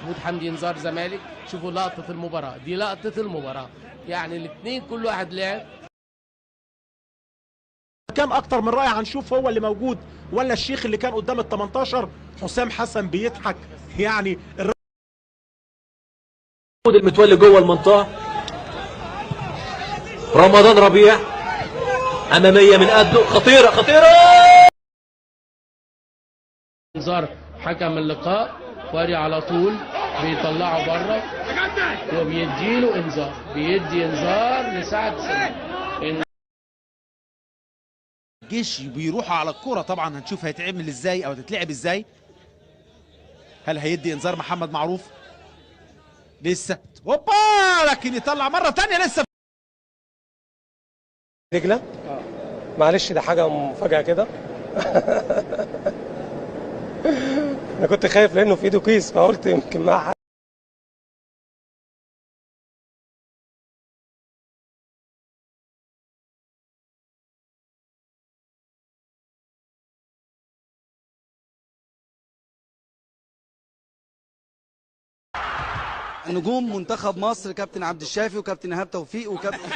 محمود حمدي انذار زمالك. شوفوا لقطة المباراة دي، لقطة المباراة، يعني الاثنين كل واحد لعب. كان اكتر من رائع. هنشوف هو اللي موجود ولا الشيخ اللي كان قدام ال 18. حسام حسن بيضحك يعني. المتولي جوه المنطقة، رمضان ربيع امامية من قده، خطيرة خطيرة. انذار حكم اللقاء، وادي على طول بيطلعه بره وبيديله انذار، بيدي انذار لسعد سمير. الجيش بيروحوا على الكرة، طبعا هنشوف هيتعمل ازاي او هتتلعب ازاي. هل هيدي انذار محمد معروف؟ لسه، هوبا، لكن يطلع مرة ثانية لسه. دجلة معلش ده حاجة مفاجأة كده. أنا كنت خايف لأنه في إيده كيس، فقلت يمكن معاه حاجة. نجوم منتخب مصر كابتن عبد الشافي وكابتن ايهاب توفيق وكابتن